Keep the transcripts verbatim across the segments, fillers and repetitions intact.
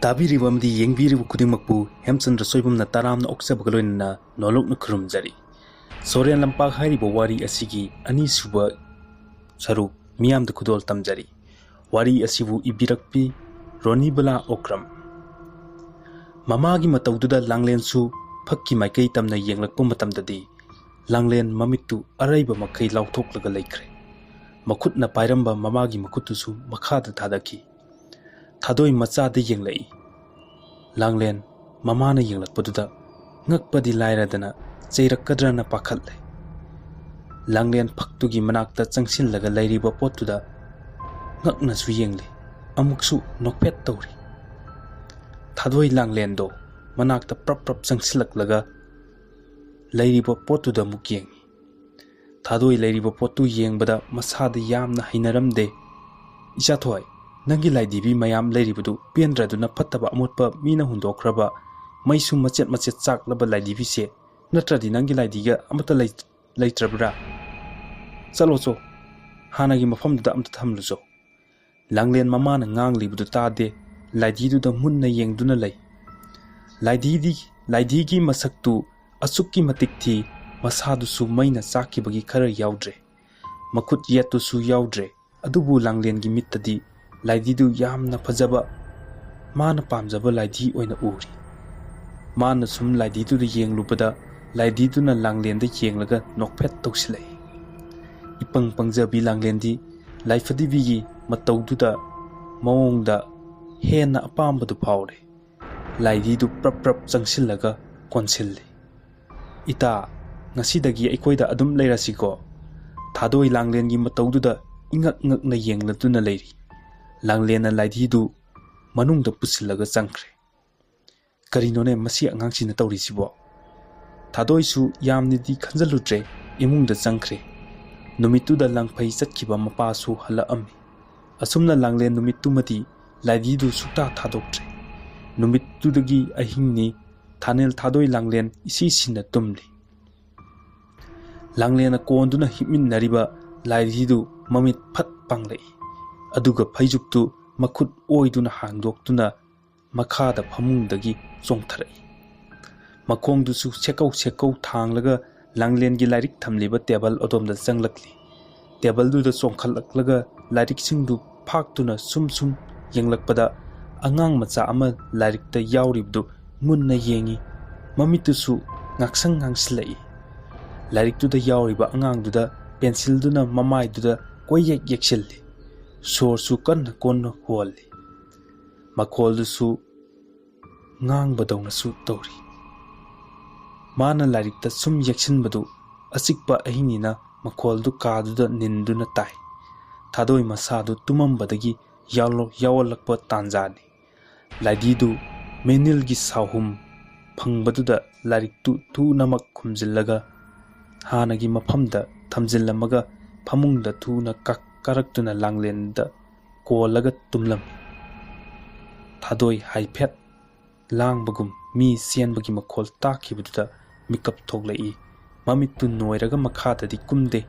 ꯇꯥꯕꯤꯔꯤꯕ ꯑꯃꯗꯤ ꯌꯦꯡꯕꯤꯔꯤꯕ ꯈꯨꯗꯤꯡꯃꯛꯄꯨ ꯍꯦꯝꯆꯟꯗ꯭ꯔ ꯁꯣꯏꯕꯝꯅ ꯇꯔꯥꯝꯅ ꯑꯣꯛꯆꯕꯒ ꯂꯣꯏꯅꯅ ꯅꯣꯂꯨꯛꯅ ꯈꯨꯔꯨꯝꯖꯔꯤ꯫ ꯁꯣꯔꯦꯟ ꯂꯝꯄꯥꯛ ꯍꯥꯏꯔꯤꯕ ꯋꯥꯔꯤ ꯑꯁꯤꯒꯤ ꯑꯅꯤꯁꯨꯕ ꯁꯔꯨꯛ ꯃꯤꯌꯥꯝꯗ ꯈꯨꯗꯣꯜ ꯇꯝꯖꯔꯤ꯫ ꯋꯥꯔꯤ ꯑꯁꯤꯕꯨ ꯏꯕꯤꯔꯛꯄꯤ ꯔꯣꯅꯤꯕꯂꯥ ꯑꯣꯀ꯭ꯔꯝ꯫ ꯃꯃꯥꯒꯤ ꯃꯇꯧꯗꯨꯗ ꯂꯥꯡꯂꯦꯟꯁꯨ ꯐꯛꯀꯤ ꯃꯥꯏꯀꯩ ꯇꯝꯅ ꯌꯦꯡꯂꯛꯄ ꯃꯇꯝꯗꯗꯤ ꯂꯥꯡꯂꯦꯟ ꯃꯃꯤꯠꯇꯨ ꯑꯔꯩꯕ ꯃꯈꯩ ꯂꯥꯎꯊꯣꯛꯂꯒ ꯂꯩꯈ꯭ꯔꯦ꯫ ꯃꯈꯨꯠꯅ ꯄꯥꯏꯔꯝꯕ ꯃꯃꯥꯒꯤ ꯃꯈꯨꯠꯇꯨꯁꯨ ꯃꯈꯥꯗ ꯊꯥꯗꯈꯤ꯫ ꯊꯥꯗꯣꯏ ꯃꯆꯥꯗ ꯌꯦꯡꯂꯛꯏ꯫ ꯂꯥꯡꯂꯦꯟ ꯃꯃꯥꯅ ꯌꯦꯡꯂꯛꯄꯗꯨꯗ ꯉꯛꯄꯗꯤ ꯂꯥꯏꯔꯗꯅ ꯆꯩꯔꯛꯀꯗ꯭ꯔꯅ ꯄꯥꯈꯠꯂꯦ꯫ ꯂꯥꯡꯂꯦꯟ ꯐꯛꯇꯨꯒꯤ ꯃꯅꯥꯛꯇ ꯆꯪꯁꯤꯜꯂꯒ ꯂꯩꯔꯤꯕ ꯄꯣꯠꯇꯨꯗ ꯉꯛꯅꯁꯨ ꯌꯦꯡꯂꯤ, ꯑꯃꯨꯛꯁꯨ ꯅꯣꯛꯐꯦꯠ ꯇꯧꯔꯤ꯫ ꯊꯥꯗꯣꯏ ꯂꯥꯡꯂꯦꯟꯗꯣ ꯃꯅꯥꯛꯇ ꯄ꯭ꯔꯞ ꯄ꯭ꯔꯞ ꯆꯪꯁꯤꯜꯂꯛꯂꯒ ꯂꯩꯔꯤꯕ ꯄꯣꯠꯇꯨꯗ ꯑꯃꯨꯛ ꯌꯦꯡꯉꯤ꯫ ꯊꯥꯗꯣꯏ ꯂꯩꯔꯤꯕ ꯄꯣꯠꯇꯨ ꯌꯦꯡꯕꯗ ꯃꯁꯥꯗ ꯌꯥꯝꯅ ꯍꯩꯅꯔꯝꯗꯦ꯫ "ꯏꯆꯥꯊꯣꯏ, ꯅꯪꯒꯤ ꯂꯥꯏꯙꯤꯕꯤ ꯃꯌꯥꯝ ꯂꯩꯔꯤꯕꯗꯨ ꯄꯦꯟꯗ꯭ꯔꯗꯨꯅ ꯐꯠꯇꯕ ꯑꯃꯣꯠꯄ ꯃꯤꯅ ꯍꯨꯟꯗꯣꯛꯈ꯭ꯔꯕ, ꯃꯩꯁꯨ ꯃꯆꯦꯠ ꯃꯆꯦꯠ ꯆꯥꯛꯂꯕ ꯂꯥꯏꯙꯤꯕꯤꯁꯦ ꯅꯠꯇ꯭ꯔꯗꯤ ꯅꯪꯒꯤ ꯂꯥꯏꯙꯤꯒ ꯑꯃꯠꯇ ꯂꯩ-, ꯂꯩꯇ꯭ꯔꯕ꯭ꯔꯥ? ꯆꯠꯂꯣ ꯆꯣ, ꯍꯥꯟꯅꯒꯤ ꯃꯐꯝꯗꯨꯗ ꯑꯝꯇ ꯊꯝꯂꯨ ꯆꯣ꯫" ꯂꯥꯡꯂꯦꯟ ꯃꯃꯥꯅ ꯉꯥꯡꯂꯤꯕꯗꯨ ꯇꯥꯗꯦ, ꯂꯥꯏꯙꯤꯗꯨꯗ ꯃꯨꯟꯅ ꯌꯦꯡꯗꯨꯅ ꯂꯩ꯫ ꯂꯥꯏꯙꯤꯗꯤ, ꯂꯥꯏꯙꯤꯒꯤ ꯃꯁꯛꯇꯨ ꯑꯁꯨꯛꯀꯤ ꯃꯇꯤꯛ ꯊꯤ, ꯃꯁꯥꯗꯨꯁꯨ ꯃꯩꯅ ꯆꯥꯛꯈꯤꯕꯒꯤ ꯈꯔ ꯌꯥꯎꯗ꯭ꯔꯦ, ꯃꯈꯨꯠ ꯌꯦꯠꯇꯨꯁꯨ ꯌꯥꯎꯗ꯭ꯔꯦ꯫ ꯑꯗꯨꯕꯨ ꯂꯥꯡꯂꯦꯟꯒꯤ ꯃꯤꯠꯇꯗꯤ ꯂꯥꯏꯙꯤꯗꯨ ꯌꯥꯝꯅ ꯐꯖꯕ, ꯃꯥꯅ ꯄꯥꯝꯖꯕ ꯂꯥꯏꯙꯤ ꯑꯣꯏꯅ ꯎꯔꯤ꯫ ꯃꯥꯅ ꯁꯨꯝ ꯂꯥꯏꯙꯤꯗꯨꯗ ꯌꯦꯡꯂꯨꯕꯗ ꯂꯥꯏꯙꯤꯗꯨꯅ ꯂꯥꯡꯂꯦꯟꯗ ꯌꯦꯡꯂꯒ ꯅꯣꯛꯐꯦꯠ ꯇꯧꯁꯤꯜꯂꯛꯏ꯫ ꯏꯄꯪ ꯄꯪꯖꯕꯤ ꯂꯥꯡꯂꯦꯟꯗꯤ ꯂꯥꯏꯐꯗꯤꯕꯤꯒꯤ ꯃꯇꯧꯗꯨꯗ, ꯃꯑꯣꯡꯗ ꯍꯦꯟꯅ ꯑꯄꯥꯝꯕꯗꯨ ꯐꯥꯎꯔꯦ꯫ ꯂꯥꯏꯙꯤꯗꯨ ꯄ꯭ꯔꯞ ꯄ꯭ꯔꯞ ꯆꯪꯁꯤꯜꯂꯒ ꯀꯣꯟꯁꯤꯜꯂꯤ꯫ "ꯏꯇꯥ, ꯉꯁꯤꯗꯒꯤ ꯑꯩꯈꯣꯏꯗ ꯑꯗꯨꯝ ꯂꯩꯔꯁꯤꯀꯣ?" ꯊꯥꯗꯣꯏ ꯂꯥꯡꯂꯦꯟꯒꯤ ꯃꯇꯧꯗꯨꯗ ꯏꯉꯛ ꯉꯛꯅ ꯌꯦꯡꯂꯗꯨꯅ ꯂꯩꯔꯤ꯫ ꯂꯥꯡꯂꯦꯟꯅ ꯂꯥꯏꯙꯤꯗꯨ ꯃꯅꯨꯡꯗ ꯄꯨꯁꯤꯜꯂꯒ ꯆꯪꯈ꯭ꯔꯦ꯫ "ꯀꯔꯤꯅꯣꯅꯦ ꯃꯁꯤ ꯑꯉꯥꯡꯁꯤꯅ ꯇꯧꯔꯤꯁꯤꯕꯣ?" ꯊꯥꯗꯣꯏꯁꯨ ꯌꯥꯝꯅꯗꯤ ꯈꯟꯖꯜꯂꯨꯗ꯭ꯔꯦ, ꯏꯃꯨꯡꯗ ꯆꯪꯈ꯭ꯔꯦ꯫ ꯅꯨꯃꯤꯠꯇꯨꯗ ꯂꯪꯐꯩ ꯆꯠꯈꯤꯕ ꯃꯄꯥꯁꯨ ꯍꯜꯂꯛꯑꯝꯃꯤ꯫ ꯑꯁꯨꯝꯅ ꯂꯥꯡꯂꯦꯟ ꯅꯨꯃꯤꯠꯇꯨꯃꯗꯤ ꯂꯥꯏꯙꯤꯗꯨ ꯁꯨꯛꯇꯥ ꯊꯥꯗꯣꯛꯇ꯭ꯔꯦ꯫ ꯅꯨꯃꯤꯠꯇꯨꯗꯒꯤ ꯑꯍꯤꯡꯅꯤ ꯊꯥꯅꯦꯜ ꯊꯥꯗꯣꯏ ꯂꯥꯡꯂꯦꯟ ꯏꯁꯤ ꯁꯤꯟꯅ ꯇꯨꯝꯂꯤ꯫ ꯂꯥꯡꯂꯦꯟꯅ ꯀꯣꯟꯗꯨꯅ ꯍꯤꯞꯃꯤꯟꯅꯔꯤꯕ ꯂꯥꯏꯙꯤꯗꯨ ꯃꯃꯤꯠ ꯐꯠ ꯄꯥꯡꯂꯛꯏ꯫ ꯑꯗꯨꯒ ꯐꯩꯖꯨꯞꯇꯨ ꯃꯈꯨꯠ ꯑꯣꯏꯗꯨꯅ ꯍꯥꯡꯗꯣꯛꯇꯨꯅ ꯃꯈꯥꯗ ꯐꯃꯨꯡꯗꯒꯤ ꯆꯣꯡꯊꯔꯛꯏ꯫ ꯃꯈꯣꯡꯗꯨꯁꯨ ꯁꯦꯛꯀꯧ ꯁꯦꯛꯀꯧ ꯊꯥꯡꯂꯒ ꯂꯥꯡꯂꯦꯟꯒꯤ ꯂꯥꯏꯔꯤꯛ ꯊꯝꯂꯤꯕ ꯇꯦꯕꯜ ꯑꯗꯣꯝꯗ ꯆꯪꯂꯛꯂꯤ꯫ ꯇꯦꯕꯜꯗꯨꯗ ꯆꯣꯡꯈꯠꯂꯛꯂꯒ ꯂꯥꯏꯔꯤꯛꯁꯤꯡꯗꯨ ꯐꯥꯛꯇꯨꯅ ꯁꯨꯝ ꯁꯨꯝ ꯌꯦꯡꯂꯛꯄꯗ, ꯑꯉꯥꯡ ꯃꯆꯥ ꯑꯃ ꯂꯥꯏꯔꯤꯛꯇ ꯌꯥꯎꯔꯤꯕꯗꯨ ꯃꯨꯟꯅ ꯌꯦꯡꯏ꯫ ꯃꯃꯤꯠꯇꯨꯁꯨ ꯉꯥꯡꯁꯪ ꯉꯥꯡꯁꯤꯜꯂꯛꯏ꯫ ꯂꯥꯏꯔꯤꯛꯇꯨꯗ ꯌꯥꯎꯔꯤꯕ ꯑꯉꯥꯡꯗꯨꯗ ꯄꯦꯟꯁꯤꯜꯗꯨꯅ ꯃꯃꯥꯏꯗꯨꯗ ꯀꯣꯏꯌꯦꯛ ꯌꯦꯛꯁꯤꯜꯂꯤ꯫ ꯁꯣꯔꯁꯨ ꯀꯟꯅ ꯀꯟꯅ ꯍꯣꯜꯂꯤ꯫ ꯃꯈꯣꯜꯗꯨꯁꯨ ꯉꯥꯡꯕꯗꯧꯅꯁꯨ ꯇꯧꯔꯤ꯫ ꯃꯥꯅ ꯂꯥꯏꯔꯤꯛꯇ ꯁꯨꯝ ꯌꯦꯛꯁꯤꯟꯕꯗꯨ ꯑꯆꯤꯛꯄ ꯑꯍꯤꯡꯅꯤꯅ ꯃꯈꯣꯜꯗꯨ ꯀꯥꯗꯨꯗ ꯅꯤꯟꯗꯨꯅ ꯇꯥꯏ꯫ ꯊꯥꯗꯣꯏ ꯃꯁꯥꯗꯨ ꯇꯨꯝꯃꯝꯕꯗꯒꯤ ꯌꯥꯎꯂꯣ-, ꯌꯥꯎꯍꯜꯂꯛꯄ ꯇꯥꯟꯖꯥꯅꯤ꯫ ꯂꯥꯏꯙꯤꯗꯨ ꯃꯦꯅꯤꯜꯒꯤ ꯁꯥꯍꯨꯝ ꯐꯪꯕꯗꯨꯗ ꯂꯥꯏꯔꯤꯛꯇꯨ ꯊꯨꯅꯃꯛ ꯈꯨꯝꯖꯤꯜꯂꯒ ꯍꯥꯟꯅꯒꯤ ꯃꯐꯝꯗ ꯊꯝꯖꯤꯜꯂꯝꯃꯒ ꯐꯃꯨꯡꯗ ꯊꯨꯅ ꯀꯛ-, ꯀꯥꯔꯛꯇꯨꯅ ꯂꯥꯡꯂꯦꯟꯗ ꯀꯣꯜꯂꯒ ꯇꯨꯝꯂꯝꯃꯤ꯫ ꯊꯥꯗꯣꯏ ꯍꯥꯏꯐꯦꯠ ꯂꯥꯡꯕꯒꯨꯝ ꯃꯤ ꯆꯦꯟꯕꯒꯤ ꯃꯈꯣꯜ ꯇꯥꯈꯤꯕꯗꯨꯗ ꯃꯤꯀꯞ ꯊꯣꯛꯂꯛꯏ꯫ ꯃꯃꯤꯠꯇꯨ ꯅꯣꯏꯔꯒ ꯃꯈꯥꯗꯗꯤ ꯀꯨꯝꯗꯦ꯫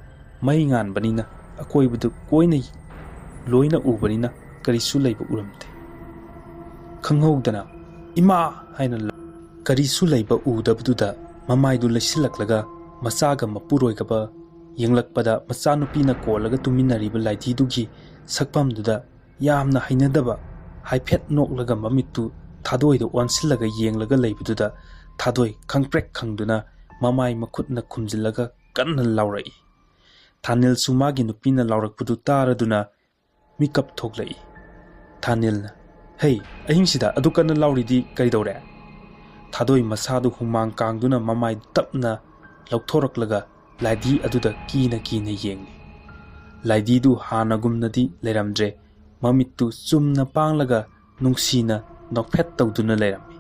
ꯃꯩ ꯉꯥꯟꯕꯅꯤꯅ ꯑꯀꯣꯏꯕꯗꯨ ꯀꯣꯏꯅ ꯂꯣꯏꯅ ꯎꯕꯅꯤꯅ ꯀꯔꯤꯁꯨ ꯂꯩꯕ ꯎꯔꯝꯗꯦ꯫ ꯈꯪꯍꯧꯗꯅ "ꯏꯃꯥ!" ꯍꯥꯏꯅ ꯂ-, ꯀꯔꯤꯁꯨ ꯂꯩꯕ ꯎꯗꯕꯗꯨꯗ ꯃꯃꯥꯏꯗꯨ ꯂꯩꯁꯤꯜꯂꯛꯂꯒ ꯃꯆꯥꯒ ꯃꯄꯨꯔꯣꯏꯒꯕ ꯌꯦꯡꯂꯛꯄꯗ, ꯃꯆꯥꯅꯨꯄꯤꯅ ꯀꯣꯜꯂꯒ ꯇꯨꯃꯤꯟꯅꯔꯤꯕ ꯂꯥꯏꯙꯤꯗꯨꯒꯤ ꯁꯛꯐꯝꯗꯨꯗ ꯌꯥꯝꯅ ꯍꯩꯅꯗꯕ ꯍꯥꯏꯐꯦꯠ ꯅꯣꯛꯂꯒ ꯃꯃꯤꯠꯇꯨ ꯊꯥꯗꯣꯏꯗ ꯑꯣꯟꯁꯤꯜꯂꯒ ꯌꯦꯡꯂꯒ ꯂꯩꯕꯗꯨꯗ ꯊꯥꯗꯣꯏ ꯈꯪꯄ꯭ꯔꯦꯛ ꯈꯪꯗꯨꯅ ꯃꯃꯥꯏ ꯃꯈꯨꯠꯅ ꯈꯨꯝꯖꯤꯜꯂꯒ ꯀꯟꯅ ꯂꯥꯎꯔꯛꯏ꯫ ꯊꯥꯅꯤꯜꯁꯨ ꯃꯥꯒꯤ ꯅꯨꯄꯤꯅ ꯂꯥꯎꯔꯛꯄꯗꯨ ꯇꯥꯔꯗꯨꯅ ꯃꯤꯀꯞ ꯊꯣꯛꯂꯛꯏ꯫ ꯊꯥꯅꯤꯜꯅ, "ꯍꯩ, ꯑꯍꯤꯡꯁꯤꯗ ꯑꯗꯨ ꯀꯟꯅ ꯂꯥꯎꯔꯤꯗꯤ ꯀꯔꯤꯗꯧꯔꯦ?" ꯊꯥꯗꯣꯏ ꯃꯁꯥꯗꯨ ꯍꯨꯃꯥꯡ ꯀꯥꯡꯗꯨꯅ ꯃꯃꯥꯏ ꯇꯞꯅ ꯂꯧꯊꯣꯔꯛꯂꯒ ꯂꯥꯏꯙꯤ ꯑꯗꯨꯗ ꯀꯤꯅ ꯀꯤꯅ ꯌꯦꯡꯂꯤ꯫ ꯂꯥꯏꯙꯤꯗꯨ ꯍꯥꯟꯅꯒꯨꯝꯅꯗꯤ ꯂꯩꯔꯝꯗ꯭ꯔꯦ꯫ ꯃꯃꯤꯠꯇꯨ ꯆꯨꯝꯅ ꯄꯥꯡꯂꯒ ꯅꯨꯡꯁꯤꯅ ꯅꯣꯛꯐꯦꯠ ꯇꯧꯗꯨꯅ ꯂꯩꯔꯝꯃꯤ꯫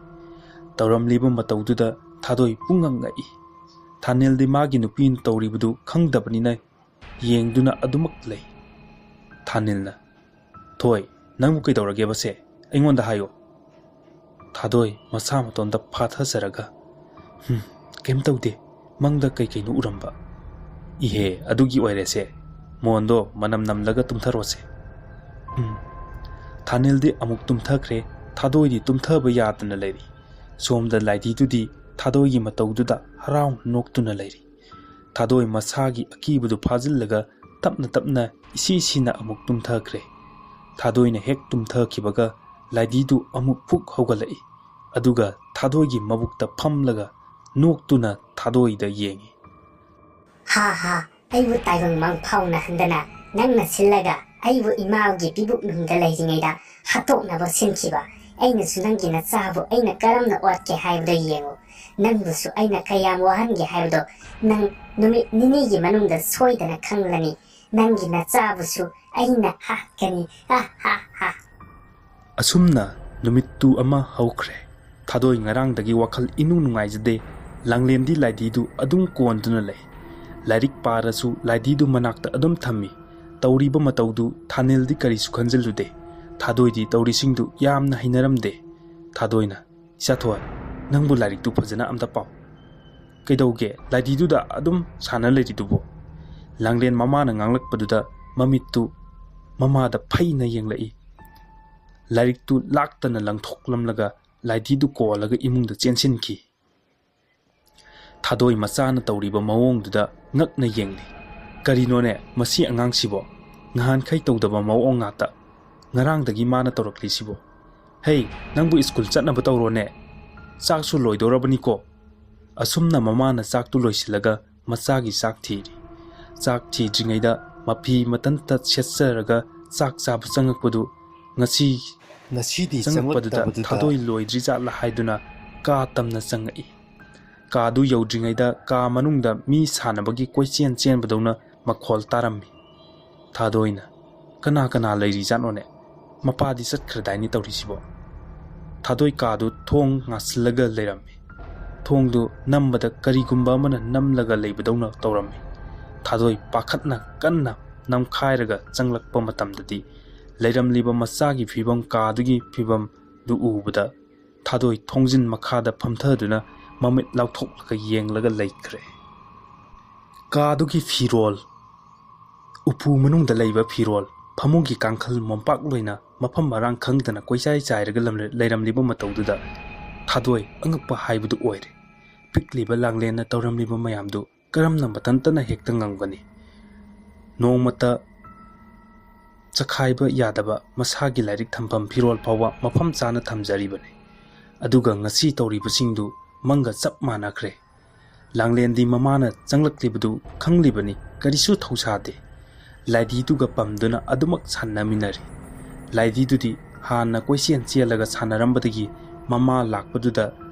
ꯇꯧꯔꯝꯂꯤꯕ ꯃꯇꯧꯗꯨꯗ ꯊꯥꯗꯣꯏ ꯄꯨꯡꯉꯛ ꯉꯛꯏ꯫ ꯊꯥꯅꯤꯜꯗꯤ ꯃꯥꯒꯤ ꯅꯨꯄꯤꯅ ꯇꯧꯔꯤꯕꯗꯨ ꯈꯪꯗꯕꯅꯤꯅ ꯌꯦꯡꯗꯨꯅ ꯑꯗꯨꯃꯛ ꯂꯩ꯫ ꯊꯥꯅꯤꯜꯅ, "ꯊꯣꯏ, ꯅꯪꯕꯨ ꯀꯩꯗꯧꯔꯒꯦꯕꯁꯦ? ꯑꯩꯉꯣꯟꯗ ꯍꯥꯏꯌꯣ꯫" ꯊꯥꯗꯣꯏ ꯃꯁꯥ ꯃꯇꯣꯟꯗ ꯐꯥꯊꯖꯔꯒ, "ꯍꯨꯝ, ꯀꯩꯝ ꯇꯧꯗꯦ, ꯃꯪꯗ ꯀꯩ ꯀꯩꯅꯣ ꯎꯔꯝꯕ꯫" "ꯏꯍꯦ, ꯑꯗꯨꯒꯤ ꯑꯣꯏꯔꯦꯁꯦ꯫ ꯃꯣꯟꯗꯣ ꯃꯅꯝ ꯅꯝꯂꯒ ꯇꯨꯝꯊꯔꯣꯁꯦ꯫" ꯎꯝ꯫ ꯊꯥꯅꯤꯜꯗꯤ ꯑꯃꯨꯛ ꯇꯨꯝꯊꯈ꯭ꯔꯦ꯫ ꯊꯥꯗꯣꯏꯗꯤ ꯇꯨꯝꯊꯕ ꯌꯥꯗꯅ ꯂꯩꯔꯤ꯫ ꯁꯣꯝꯗ ꯂꯥꯏꯙꯤꯗꯨꯗꯤ ꯊꯥꯗꯣꯏꯒꯤ ꯃꯇꯧꯗꯨꯗ ꯍꯔꯥꯎ ꯅꯣꯛꯇꯨꯅ ꯂꯩꯔꯤ꯫ ꯊꯥꯗꯣꯏ ꯃꯁꯥꯒꯤ ꯑꯀꯤꯕꯗꯨ ꯐꯥꯖꯤꯜꯂꯒ ꯇꯞꯅ ꯇꯞꯅ ꯏꯁꯤ ꯁꯤꯅ ꯑꯃꯨꯛ ꯇꯨꯝꯊꯈ꯭ꯔꯦ꯫ ꯊꯥꯗꯣꯏꯅ ꯍꯦꯛ ꯇꯨꯝꯊꯈꯤꯕꯒ ꯂꯥꯏꯙꯤꯗꯨ ꯑꯃꯨꯛ ꯐꯨꯛ ꯍꯧꯒꯠꯂꯛꯏ꯫ ꯑꯗꯨꯒ ꯊꯥꯗꯣꯏꯒꯤ ꯃꯕꯨꯛꯇ ꯐꯝꯂꯒ ꯅꯣꯛꯇꯨꯅ ꯊꯥꯗꯣꯏꯗ ꯌꯦꯡꯏ꯫ ꯍꯥ ꯍꯥ, ꯑꯩꯕꯨ ꯇꯥꯏꯕꯪ ꯃꯪꯐꯥꯎꯅꯍꯟꯗꯅ ꯅꯪꯅ ꯁꯤꯜꯂꯒ ꯑꯩꯕꯨ ꯏꯃꯥꯒꯤ ꯄꯤꯕꯨꯛꯅꯨꯡꯗ ꯂꯩꯔꯤꯉꯩꯗ ꯍꯥꯠꯇꯣꯛꯅꯕ ꯁꯤꯟꯈꯤꯕ꯫ ꯑꯩꯅꯁꯨ ꯅꯪꯒꯤ ꯅꯆꯥꯕꯨ ꯑꯩꯅ ꯀꯔꯝꯅ ꯑꯣꯠꯀꯦ ꯍꯥꯏꯕꯗꯣ ꯌꯦꯡꯉꯨ꯫ ꯅꯪꯕꯨꯁꯨ ꯑꯩꯅ ꯀꯌꯥꯝ ꯋꯥꯍꯟꯒꯦ ꯍꯥꯏꯕꯗꯣ ꯅꯪ ꯅꯨꯃꯤꯠ ꯅꯤꯅꯤꯒꯤ ꯃꯅꯨꯡꯗ ꯁꯣꯏꯗꯅ ꯈꯪꯂꯅꯤ꯫ ꯅꯪꯒꯤ ꯅꯆꯥꯕꯨꯁꯨ ꯑꯩꯅ ꯍꯥꯠꯀꯅꯤ꯫ ꯍꯥ ꯍꯥ ꯍꯥ꯫ ꯑꯁꯨꯝꯅ ꯅꯨꯃꯤꯠꯇꯨ ꯑꯃ ꯍꯧꯈ꯭ꯔꯦ꯫ ꯊꯥꯗꯣꯏ ꯉꯔꯥꯡꯗꯒꯤ ꯋꯥꯈꯜ ꯏꯅꯨꯡ ꯅꯨꯡꯉꯥꯏꯖꯗꯦ꯫ ꯂꯥꯡꯂꯦꯟꯗꯤ ꯂꯥꯏꯙꯤꯗꯨ ꯑꯗꯨꯝ ꯀꯣꯟꯗꯨꯅ ꯂꯩ꯫ ꯂꯥꯏꯔꯤꯛ ꯄꯥꯔꯁꯨ ꯂꯥꯏꯙꯤꯗꯨ ꯃꯅꯥꯛꯇ ꯑꯗꯨꯝ ꯊꯝꯃꯤ꯫ ꯇꯧꯔꯤꯕ ꯃꯇꯧꯗꯨ ꯊꯥꯅꯤꯜꯗꯤ ꯀꯔꯤꯁꯨ ꯈꯟꯖꯤꯜꯂꯨꯗꯦ꯫ ꯊꯥꯗꯣꯏꯗꯤ ꯇꯧꯔꯤꯁꯤꯡꯗꯨ ꯌꯥꯝꯅ ꯍꯩꯅꯔꯝꯗꯦ꯫ ꯊꯥꯗꯣꯏꯅ, "ꯏꯆꯥꯊꯣꯏ, ꯅꯪꯕꯨ ꯂꯥꯏꯔꯤꯛꯇꯨ ꯐꯖꯅ ꯑꯝꯇ ꯄꯥꯎ꯫ ꯀꯩꯗꯧꯒꯦ ꯂꯥꯏꯙꯤꯗꯨꯗ ꯑꯗꯨꯝ ꯁꯥꯟꯅ ꯂꯩꯔꯤꯗꯨꯕꯨ?" ꯂꯥꯡꯂꯦꯟ ꯃꯃꯥꯅ ꯉꯥꯡꯂꯛꯄꯗꯨꯗ ꯃꯃꯤꯠꯇꯨ ꯃꯃꯥꯗ ꯐꯩꯅ ꯌꯦꯡꯂꯛꯏ꯫ ꯂꯥꯏꯔꯤꯛꯇꯨ ꯂꯥꯛꯇꯅ ꯂꯪꯊꯣꯛꯂꯝꯂꯒ ꯂꯥꯏꯙꯤꯗꯨ ꯀꯣꯜꯂꯒ ꯏꯃꯨꯡꯗ ꯆꯦꯟꯁꯤꯟꯈꯤ꯫ ꯊꯥꯗꯣꯏ ꯃꯆꯥꯅ ꯇꯧꯔꯤꯕ ꯃꯑꯣꯡꯗꯨꯗ ꯉꯛꯅ ꯌꯦꯡꯂꯤ꯫ "ꯀꯔꯤꯅꯣꯅꯦ ꯃꯁꯤ ꯑꯉꯥꯡꯁꯤꯕꯣ? ꯅꯍꯥꯟꯈꯩ ꯇꯧꯗꯕ ꯃꯑꯣꯡ ꯉꯥꯛꯇ꯫ ꯉꯔꯥꯡꯗꯒꯤ ꯃꯥꯅ ꯇꯧꯔꯛꯂꯤꯁꯤꯕꯣ? ꯍꯩ, ꯅꯪꯕꯨ ꯁ꯭ꯀꯨꯜ ꯆꯠꯅꯕ ꯇꯧꯔꯣꯅꯦ꯫ ꯆꯥꯛꯁꯨ ꯂꯣꯏꯗꯧꯔꯕꯅꯤꯀꯣ?" ꯑꯁꯨꯝꯅ ꯃꯃꯥꯅ ꯆꯥꯛꯇꯨ ꯂꯣꯏꯁꯤꯜꯂꯒ ꯃꯆꯥꯒꯤ ꯆꯥꯛ ꯊꯤꯔꯤ꯫ ꯆꯥꯛ ꯊꯤꯗ꯭ꯔꯤꯉꯩꯗ ꯃꯐꯤ ꯃꯇꯟꯇ ꯁꯦꯠꯆꯔꯒ ꯆꯥꯛ ꯆꯥꯕ ꯆꯪꯉꯛꯄꯗꯨ ꯉꯁꯤ ꯉꯁꯤꯗꯤ ꯆꯪꯉꯛꯄꯗꯨꯗ ꯆꯪꯂꯛꯇꯕꯗꯨꯗ ꯊꯥꯗꯣꯏ ꯂꯣꯏꯗ꯭ꯔꯤ ꯖꯥꯠꯂ ꯍꯥꯏꯗꯨꯅ ꯀꯥ ꯇꯝꯅ ꯆꯪꯉꯛꯏ꯫ ꯀꯥꯗꯨ ꯌꯧꯗ꯭ꯔꯤꯉꯩꯗ ꯀꯥ ꯃꯅꯨꯡꯗ ꯃꯤ ꯁꯥꯟꯅꯕꯒꯤ ꯀꯣꯏꯆꯦꯟ ꯆꯦꯟꯕꯗꯧꯅ ꯃꯈꯣꯜ ꯇꯥꯔꯝꯃꯤ꯫ ꯊꯥꯗꯣꯏꯅ, "ꯀꯅꯥ ꯀꯅꯥ ꯂꯩꯔꯤꯖꯥꯠꯅꯣꯅꯦ? ꯃꯄꯥꯗꯤ ꯆꯠꯈ꯭ꯔꯗꯥꯏꯅꯦ ꯇꯧꯔꯤꯁꯤꯕꯣ?" ꯊꯥꯗꯣꯏ ꯀꯥꯗꯨ ꯊꯣꯡ ꯉꯥꯁꯤꯜꯂꯒ ꯂꯩꯔꯝꯃꯤ꯫ ꯊꯣꯡꯗꯨ ꯅꯝꯕꯗ ꯀꯔꯤꯒꯨꯝꯕ ꯑꯃꯅ ꯅꯝꯂꯒ ꯂꯩꯕꯗꯧꯅ ꯇꯧꯔꯝꯃꯤ꯫ ꯊꯥꯗꯣꯏ ꯄꯥꯈꯠꯅ ꯀꯟꯅ ꯅꯝꯈꯥꯏꯔꯒ ꯆꯪꯂꯛꯄ ꯃꯇꯝꯗꯗꯤ ꯂꯩꯔꯝꯂꯤꯕ ꯃꯆꯥꯒꯤ ꯐꯤꯕꯝ, ꯀꯥꯗꯨꯒꯤ ꯐꯤꯕꯝꯗꯨ ꯎꯕꯗ ꯊꯥꯗꯣꯏ ꯊꯣꯡꯖꯤꯟ ꯃꯈꯥꯗ ꯐꯝꯊꯗꯨꯅ ꯃꯃꯤꯠ ꯂꯥꯎꯊꯣꯛꯂꯒ ꯌꯦꯡꯂꯒ ꯂꯩꯈ꯭ꯔꯦ꯫ ꯀꯥꯗꯨꯒꯤ ꯐꯤꯔꯣꯜ, ꯎꯄꯨ ꯃꯅꯨꯡꯗ ꯂꯩꯕ ꯐꯤꯔꯣꯜ, ꯐꯃꯨꯡꯒꯤ ꯀꯥꯡꯈꯜ, ꯃꯣꯝꯄꯥꯛ ꯂꯣꯏꯅ ꯃꯐꯝ ꯃꯔꯥꯡ ꯈꯪꯗꯅ ꯀꯣꯏꯆꯥꯏ ꯆꯥꯏꯔꯒ ꯂꯝ-, ꯂꯩꯔꯝꯂꯤꯕ ꯃꯇꯧꯗꯨꯗ ꯊꯥꯗꯣꯏ ꯑꯉꯛꯄ ꯍꯥꯏꯕꯗꯨ ꯑꯣꯏꯔꯦ꯫ ꯄꯤꯛꯂꯤꯕ ꯂꯥꯡꯂꯦꯟꯅ ꯇꯧꯔꯝꯂꯤꯕ ꯃꯌꯥꯝꯗꯨ ꯀꯔꯝꯅ ꯃꯊꯟꯇꯅ ꯍꯦꯛꯇ ꯉꯝꯒꯅꯤ? ꯅꯣꯡꯃꯇ ꯆꯈꯥꯏꯕ ꯌꯥꯗꯕ ꯃꯁꯥꯒꯤ ꯂꯥꯏꯔꯤꯛ ꯊꯝꯐꯝ ꯐꯤꯔꯣꯜ ꯐꯥꯎꯕ ꯃꯐꯝ ꯆꯥꯅ ꯊꯝꯖꯔꯤꯕꯅꯤ꯫ ꯑꯗꯨꯒ ꯉꯁꯤ ꯇꯧꯔꯤꯕꯁꯤꯡꯗꯨ ꯃꯪꯒ ꯆꯞ ꯃꯥꯟꯅꯈ꯭ꯔꯦ꯫ ꯂꯥꯡꯂꯦꯟꯗꯤ ꯃꯃꯥꯅ ꯆꯪꯂꯛꯂꯤꯕꯗꯨ ꯈꯪꯂꯤꯕꯅꯤ, ꯀꯔꯤꯁꯨ ꯊꯧꯁꯥꯗꯦ꯫ ꯂꯥꯏꯙꯤꯗꯨꯒ ꯄꯝꯗꯨꯅ ꯑꯗꯨꯃꯛ ꯁꯥꯟꯅꯃꯤꯟꯅꯔꯤ꯫ ꯂꯥꯏꯙꯤꯗꯨꯗꯤ ꯍꯥꯟꯅ ꯀꯣꯏꯆꯦꯟ ꯆꯦꯜꯂꯒ ꯁꯥꯟꯅꯔꯝꯕꯗꯒꯤ ꯃꯃꯥ ꯂꯥꯛꯄꯗꯨꯗ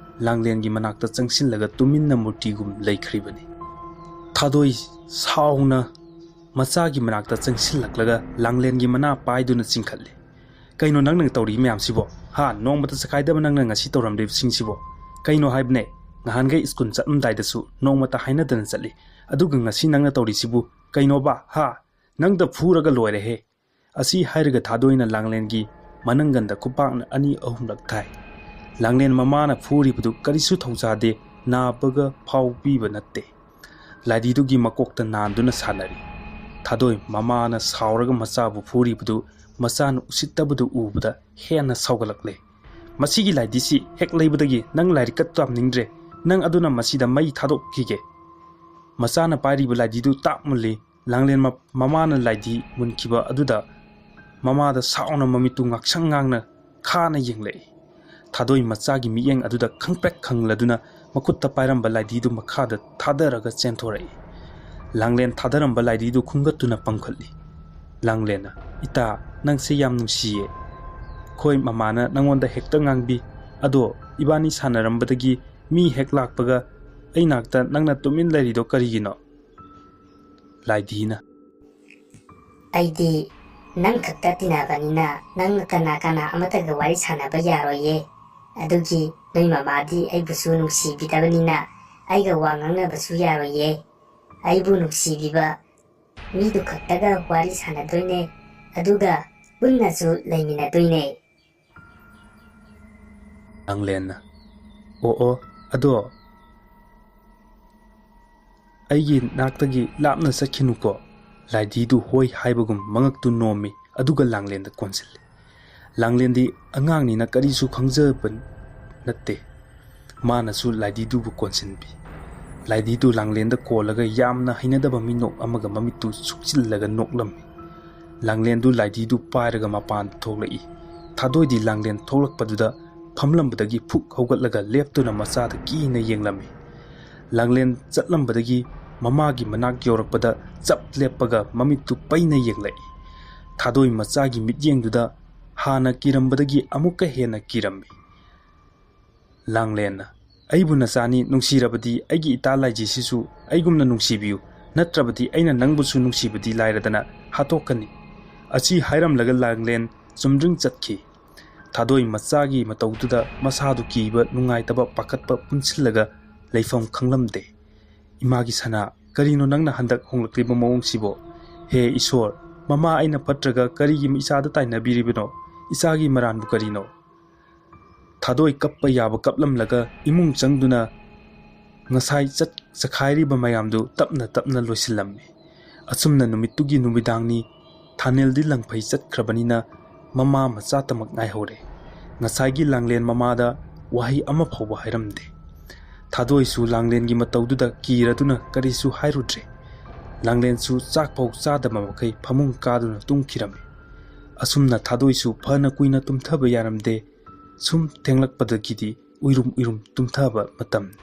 ꯂꯥꯡꯂꯦꯟꯒꯤ ꯃꯅꯥꯛꯇ ꯆꯪꯁꯤꯜꯂꯒ ꯇꯨꯃꯤꯟꯅ ꯃꯨꯔꯇꯤꯒꯨꯝ ꯂꯩꯈ꯭ꯔꯤꯕꯅꯤ꯫ ꯊꯥꯗꯣꯏ ꯁꯥꯎꯅ ꯃꯆꯥꯒꯤ ꯃꯅꯥꯛꯇ ꯆꯪꯁꯤꯜꯂꯛꯂꯒ ꯂꯥꯡꯂꯦꯟꯒꯤ ꯃꯅꯥ ꯄꯥꯏꯗꯨꯅ ꯆꯤꯡꯈꯠꯂꯤ꯫ "ꯀꯩꯅꯣ ꯅꯪꯅ ꯇꯧꯔꯤ ꯃꯌꯥꯝꯁꯤꯕꯣ? ꯍꯥ? ꯅꯣꯡꯃꯇ ꯆꯈꯥꯏꯗꯕ ꯅꯪꯅ ꯉꯁꯤ ꯇꯧꯔꯝꯂꯤꯕꯁꯤꯡꯁꯤꯕꯣ? ꯀꯩꯅꯣ ꯍꯥꯏꯕꯅꯦ? ꯅꯍꯥꯟꯈꯩ ꯁ꯭ꯀꯨꯜ ꯆꯠꯂꯝꯗꯥꯏꯗꯁꯨ ꯅꯣꯡꯃꯇ ꯍꯥꯏꯅꯗꯅ ꯆꯠꯂꯤ꯫ ꯑꯗꯨꯒ ꯉꯁꯤ ꯅꯪꯅ ꯇꯧꯔꯤꯁꯤꯕꯨ ꯀꯩꯅꯣꯕ? ꯍꯥ? ꯅꯪꯗ ꯐꯨꯔꯒ ꯂꯣꯏꯔꯦꯍꯦ!" ꯑꯁꯤ ꯍꯥꯏꯔꯒ ꯊꯥꯗꯣꯏꯅ ꯂꯥꯡꯂꯦꯟꯒꯤ ꯃꯅꯪꯒꯟꯗ ꯈꯨꯄꯥꯛꯅ ꯑꯅꯤ ꯑꯍꯨꯝꯂꯛ ꯊꯥꯏ꯫ ꯂꯥꯡꯂꯦꯟ ꯃꯃꯥꯅ ꯐꯨꯔꯤꯕꯗꯨ ꯀꯔꯤꯁꯨ ꯊꯧꯁꯥꯗꯦ, ꯅꯥꯕꯒ ꯐꯥꯎꯕꯤꯕ ꯅꯠꯇꯦ꯫ ꯂꯥꯏꯙꯤꯗꯨꯒꯤ ꯃꯀꯣꯛꯇ ꯅꯥꯟꯗꯨꯅ ꯁꯥꯟꯅꯔꯤ꯫ ꯊꯥꯗꯣꯏ ꯃꯃꯥꯅ ꯁꯥꯎꯔꯒ ꯃꯆꯥꯕꯨ ꯐꯨꯔꯤꯕꯗꯨ ꯃꯆꯥꯅ ꯎꯁꯤꯠꯇꯕꯗꯨ ꯎꯕꯗ ꯍꯦꯟꯅ ꯁꯥꯎꯒꯠꯂꯛꯂꯦ꯫ "ꯃꯁꯤꯒꯤ ꯂꯥꯏꯙꯤꯁꯤ ꯍꯦꯛ ꯂꯩꯕꯗꯒꯤ ꯅꯪ ꯂꯥꯏꯔꯤꯛꯀ ꯇꯝꯅꯤꯡꯗ꯭ꯔꯦ꯫ ꯅꯪ ꯑꯗꯨꯅ ꯃꯁꯤꯗ ꯃꯩ ꯊꯥꯗꯣꯛꯈꯤꯒꯦ!" ꯃꯆꯥꯅ ꯄꯥꯏꯔꯤꯕ ꯂꯥꯏꯙꯤꯗꯨ ꯇꯥꯞ ꯃꯨꯜꯂꯤ꯫ ꯂꯥꯡꯂꯦꯟ ꯃ-, ꯃꯃꯥꯅ ꯂꯥꯏꯙꯤ ꯃꯨꯟꯈꯤꯕ ꯑꯗꯨꯗ ꯃꯃꯥꯗ ꯁꯥꯎꯅ ꯃꯃꯤꯠꯇꯨ ꯉꯥꯛꯁꯪ ꯉꯥꯡꯅ ꯈꯥꯅ ꯌꯦꯡꯂꯛꯏ꯫ ꯊꯥꯗꯣꯏ ꯃꯆꯥꯒꯤ ꯃꯤꯠꯌꯦꯡ ꯑꯗꯨꯗ ꯈꯪꯄ꯭ꯔꯦꯛ ꯈꯪꯂꯗꯨꯅ ꯃꯈꯨꯠꯇ ꯄꯥꯏꯔꯝꯕ ꯂꯥꯏꯙꯤꯗꯨ ꯃꯈꯥꯗ ꯊꯥꯗꯔꯒ ꯆꯦꯟꯊꯣꯔꯛꯏ꯫ ꯂꯥꯡꯂꯦꯟ ꯊꯥꯗꯔꯝꯕ ꯂꯥꯏꯙꯤꯗꯨ ꯈꯨꯟꯒꯠꯇꯨꯅ ꯄꯪꯈꯠꯂꯤ꯫ ꯂꯥꯡꯂꯦꯟꯅ, "ꯏꯇꯥ, ꯅꯪꯁꯦ ꯌꯥꯝ ꯅꯨꯡꯁꯤꯌꯦ꯫ ꯑꯩꯈꯣꯏ ꯃꯃꯥꯅ ꯅꯪꯉꯣꯟꯗ ꯍꯦꯛꯇ ꯉꯥꯡꯕꯤ꯫ ꯑꯗꯣ ꯏꯕꯥꯅꯤ ꯁꯥꯟꯅꯔꯝꯕꯗꯒꯤ ꯃꯤ ꯍꯦꯛ ꯂꯥꯛꯄꯒ ꯑꯩ ꯅꯥꯛꯇ ꯅꯪꯅ ꯇꯨꯃꯤꯟ ꯂꯩꯔꯤꯗꯣ ꯀꯔꯤꯒꯤꯅꯣ?" ꯂꯥꯏꯙꯤꯅ, "ꯑꯩꯗꯤ ꯅꯪ ꯈꯛꯇ ꯇꯤꯟꯅꯕꯅꯤꯅ ꯅꯪ ꯀꯅꯥ ꯀꯅꯥ ꯑꯃꯠꯇꯒ ꯋꯥꯔꯤ ꯁꯥꯟꯅꯕ ꯌꯥꯔꯣꯏꯌꯦ꯫ ꯑꯗꯨꯒꯤ ꯅꯣꯏ ꯃꯃꯥꯗꯤ ꯑꯩꯕꯨꯁꯨ ꯅꯨꯡꯁꯤꯕꯤꯗꯕꯅꯤꯅ ꯑꯩꯒ ꯋꯥ ꯉꯥꯡꯅꯕꯁꯨ ꯌꯥꯔꯣꯏꯌꯦ꯫ ꯑꯩꯕꯨ ꯅꯨꯡꯁꯤꯕꯤꯕ ꯃꯤꯗꯨ ꯈꯛꯇꯒ ꯋꯥꯔꯤ ꯁꯥꯟꯅꯗꯣꯏꯅꯦ, ꯑꯗꯨꯒ ꯄꯨꯟꯅꯁꯨ ꯂꯩꯃꯤꯟꯅꯗꯣꯏꯅꯦ꯫" ꯂꯥꯡꯂꯦꯟꯅ, "ꯑꯣ ꯑꯣ, ꯑꯗꯣ ꯑꯩꯒꯤ ꯅꯥꯛꯇꯒꯤ ꯂꯥꯞꯅ ꯆꯠꯈꯤꯅꯨꯀꯣ꯫" ꯂꯥꯏꯙꯤꯗꯨ ꯍꯣꯏ ꯍꯥꯏꯕꯒꯨꯝ ꯃꯉꯛꯇꯨ ꯅꯣꯝꯃꯤ, ꯑꯗꯨꯒ ꯂꯥꯡꯂꯦꯟꯗ ꯀꯣꯟꯁꯤꯜꯂꯤ꯫ ꯂꯥꯡꯂꯦꯟꯗꯤ ꯑꯉꯥꯡꯅꯤꯅ ꯀꯔꯤꯁꯨ ꯈꯪꯖꯕ ꯅꯠꯇꯦ꯫ ꯃꯥꯅꯁꯨ ꯂꯥꯏꯙꯤꯗꯨꯕꯨ ꯀꯣꯟꯁꯤꯟꯕꯤ꯫ ꯂꯥꯏꯙꯤꯗꯨ ꯂꯥꯡꯂꯦꯟꯗ ꯀꯣꯜꯂꯒ ꯌꯥꯝꯅ ꯍꯩꯅꯗꯕ ꯃꯤꯅꯣꯛ ꯑꯃꯒ ꯃꯃꯤꯠꯇꯨ ꯁꯨꯛꯆꯤꯜꯂꯒ ꯅꯣꯛꯂꯝꯃꯤ꯫ ꯂꯥꯡꯂꯦꯟꯗꯨ ꯂꯥꯏꯙꯤꯗꯨ ꯄꯥꯏꯔꯒ ꯃꯄꯥꯟꯗ ꯊꯣꯛꯂꯛꯏ꯫ ꯊꯥꯗꯣꯏꯗꯤ ꯂꯥꯡꯂꯦꯟ ꯊꯣꯛꯂꯛꯄꯗꯨꯗ ꯐꯝꯂꯝꯕꯗꯒꯤ ꯐꯨꯛ ꯍꯧꯒꯠꯂꯒ ꯂꯦꯞꯇꯨꯅ ꯃꯆꯥꯗ ꯀꯤꯅ ꯌꯦꯡꯂꯝꯃꯤ꯫ ꯂꯥꯡꯂꯦꯟ ꯆꯠꯂꯝꯕꯗꯒꯤ ꯃꯃꯥꯒꯤ ꯃꯅꯥꯛ ꯌꯧꯔꯛꯄꯗ ꯆꯞ ꯂꯦꯞꯄꯒ ꯃꯃꯤꯠꯇꯨ ꯄꯩꯅ ꯌꯦꯡꯂꯛꯏ꯫ ꯊꯥꯗꯣꯏ ꯃꯆꯥꯒꯤ ꯃꯤꯠꯌꯦꯡꯗꯨꯗ ꯍꯥꯟꯅ ꯀꯤꯔꯝꯕꯗꯒꯤ ꯑꯃꯨꯛꯀ ꯍꯦꯟꯅ ꯀꯤꯔꯝꯃꯤ꯫ ꯂꯥꯡꯂꯦꯟꯅ, "ꯑꯩꯕꯨ ꯅꯆꯥꯅꯤ, ꯅꯨꯡꯁꯤꯔꯕꯗꯤ ꯑꯩꯒꯤ ꯏꯇꯥ ꯂꯥꯏꯖꯤꯁꯤꯁꯨ ꯑꯩꯒꯨꯝꯅ ꯅꯨꯡꯁꯤꯕꯤꯌꯨ, ꯅꯠꯇ꯭ꯔꯕꯗꯤ ꯑꯩꯅ ꯅꯪꯕꯨꯁꯨ ꯅꯨꯡꯁꯤꯕꯗꯤ ꯂꯥꯏꯔꯗꯅ ꯍꯥꯠꯇꯣꯛꯀꯅꯤ"꯫ ꯑꯁꯤ ꯍꯥꯏꯔꯝꯂꯒ ꯂꯥꯡꯂꯦꯟ ꯆꯨꯝꯗ꯭ꯔꯤꯡ ꯆꯠꯈꯤ꯫ ꯊꯥꯗꯣꯏ ꯃꯆꯥꯒꯤ ꯃꯇꯧꯗꯨꯗ ꯃꯁꯥꯗꯨ ꯀꯤꯕ, ꯅꯨꯡꯉꯥꯏꯇꯕ, ꯄꯥꯈꯠꯄ ꯄꯨꯟꯁꯤꯜꯂꯒ ꯂꯩꯐꯝ ꯈꯪꯂꯝꯗꯦ꯫ "ꯏꯃꯥꯒꯤ ꯁꯅꯥ, ꯀꯔꯤꯅꯣ ꯅꯪꯅ ꯍꯟꯗꯛ ꯍꯣꯡꯂꯛꯂꯤꯕ ꯃꯑꯣꯡꯁꯤꯕꯣ? ꯍꯦ ꯏꯁꯣꯔ, ꯃꯃꯥ ꯑꯩꯅ ꯐꯠꯇ꯭ꯔꯒ ꯀꯔꯤꯒꯤ ꯏꯆꯥꯗ ꯇꯥꯏꯅꯕꯤꯔꯤꯕꯅꯣ? ꯏꯆꯥꯒꯤ ꯃꯔꯥꯟꯕꯨ ꯀꯔꯤꯅꯣ?" ꯊꯥꯗꯣꯏ ꯀꯞꯄ ꯌꯥꯕ ꯀꯞꯂꯝꯂꯒ ꯏꯃꯨꯡ ꯆꯪꯗꯨꯅ ꯉꯁꯥꯏ ꯆꯠ-, ꯆꯈꯥꯏꯔꯤꯕ ꯃꯌꯥꯝꯗꯨ ꯇꯞꯅ ꯇꯞꯅ ꯂꯣꯏꯁꯤꯜꯂꯝꯃꯤ꯫ ꯑꯁꯨꯝꯅ ꯅꯨꯃꯤꯠꯇꯨꯒꯤ ꯅꯨꯃꯤꯗꯥꯡꯅꯤ꯫ ꯊꯥꯅꯦꯜꯗꯤ ꯂꯪꯐꯩ ꯆꯠꯈ꯭ꯔꯕꯅꯤꯅ ꯃꯃꯥ ꯃꯆꯥꯇꯃꯛ ꯉꯥꯏꯍꯧꯔꯦ꯫ ꯉꯁꯥꯏꯒꯤ ꯂꯥꯡꯂꯦꯟ ꯃꯃꯥꯗ ꯋꯥꯍꯩ ꯑꯃ ꯐꯥꯎꯕ ꯍꯥꯏꯔꯝꯗꯦ꯫ ꯊꯥꯗꯣꯏꯁꯨ ꯂꯥꯡꯂꯦꯟꯒꯤ ꯃꯇꯧꯗꯨꯗ ꯀꯤꯔꯗꯨꯅ ꯀꯔꯤꯁꯨ ꯍꯥꯏꯔꯨꯗ꯭ꯔꯦ꯫ ꯂꯥꯡꯂꯦꯟꯁꯨ ꯆꯥꯛ ꯐꯥꯎ ꯆꯥꯗꯕ ꯃꯈꯩ ꯐꯃꯨꯡ ꯀꯥꯗꯨꯅ ꯇꯨꯝꯈꯤꯔꯝꯃꯤ꯫ ꯑꯁꯨꯝꯅ ꯊꯥꯗꯣꯏꯁꯨ ꯐꯅ ꯀꯨꯏꯅ ꯇꯨꯝꯊꯕ ꯌꯥꯔꯝꯗꯦ꯫ ꯁꯨꯝ ꯊꯦꯡꯂꯛꯄꯗꯒꯤꯗꯤ ꯎꯏꯔꯨꯝ ꯎꯏꯔꯨꯝ ꯇꯨꯝꯊꯕ ꯃꯇꯝꯅꯤ꯫